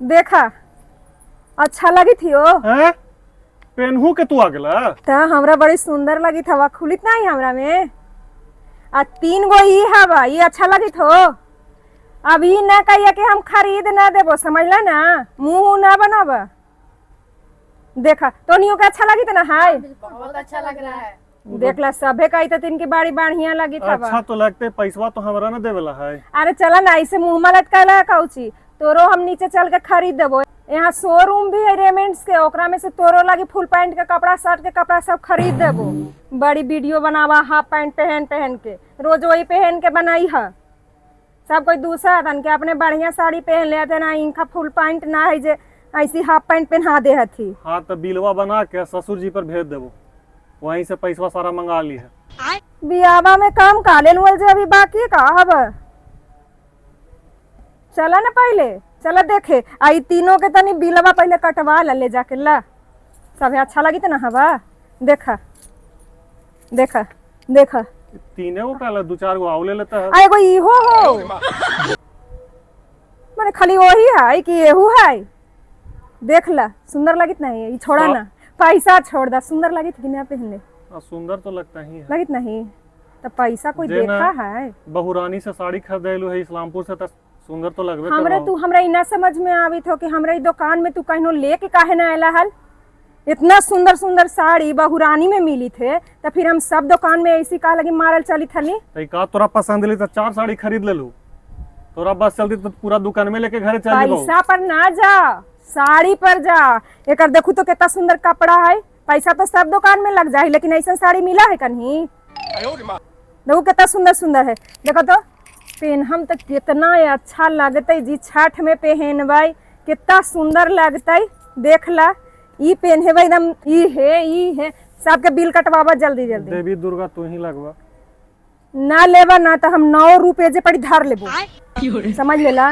देखा, अच्छा लगी थी ओ। हैं, पेनहू के तू आ गेला? त हमरा बड़ी सुंदर लगी हवा, खुलित नहीं हमरा में। आ तीन गो ई हवा, ई अच्छा लगी हो। अब ई ना कहिया कि हम खरीद ना देबो, समझला ना? मुंह ना बनाब। देखा तो नियो के अच्छा लगी ना? हाय। बहुत अच्छा लग रहा है। देखला, सभे कही त तिनकी बड़ी बढ़िया लगी था। अच्छा तो लगते, पैसवा तो हमरा ना देवेला है। अरे चला ना, ऐसे मुंह में लटकाला कौची? तोरो हम नीचे चल के खरीद देबो। यहाँ शोरूम भी है रेमेंट्स के, ओकरा में से तोरो लगी फुल पैंट के कपड़ा, शर्ट के कपड़ा सब खरीद देबो। बड़ी वीडियो बनावा हाफ पैंट पहन पहन के, रोज वही पहन के बनाई है। सब कोई दूसरा तन के अपने बढ़िया साड़ी पहन ले आते ना, इनका फुल पैंट ना है जे ऐसी हाफ पैंट पहना दे हथी। हाँ, तो बिलवा बना के ससुर जी पर भेज देबो, वहीं से पैसवा सारा मंगा ली है। बियावा में काम का लेल जे अभी बाकी का हब? चला ना, पहले चला देखे। आई तीनों के तनी बिलवा पहले कटवा ला, ले जाके ला। सबे अच्छा लगी त ना हवा? देखा, देखा, देखा। तीने गो काला, दो चार गो आउ ले लेता है। आ एगो इहो हो, माने खाली वही है कि एहू है? देख ला, सुंदर लगित नहीं? ई छोड़ा ना, पैसा छोड़ दा, सुंदर लगित कि ना पहनले? आ, सुंदर तो लगता ही है। लगित नहीं तो पैसा कोई जे ना- देखा है? बहुरानी से साड़ी खरीदेलू है इस्लामपुर से, तो सुंदर तो लगबे हमरा करबो। तू हमरा ई ना समझ में आवित हो कि हमरा ई दुकान में तू कहनो लेके काहे ना आयला हल। इतना सुंदर सुंदर साड़ी बहुरानी में मिली थे, तो फिर हम सब दुकान में ऐसी का लगी मारल चली थली? तो ई का तोरा पसंद ली तो चार साड़ी खरीद लेलू? तोरा बस चलती तो पूरा दुकान में लेके घरे चल जेबो। पैसा पर ना जा, साड़ी पर जा। एकर देखू तो कितना सुंदर कपड़ा है। पैसा तो सब दुकान में लग जाए, लेकिन ऐसा साड़ी मिला है कहीं? देखो, कितना सुंदर सुंदर है। देखो तो, पेनहम तो कितना अच्छा लगते जी। छठ में पहनबै, कितना सुंदर लगते। देख ला, ई पहनबै एकदम। ई है, ई है। सबके बिल कटवाबा जल्दी जल्दी। देवी दुर्गा तू ही लगवा। ना लेबा ना तो हम 9 रुपये जे पड़ी धर लेबो, समझ लेला?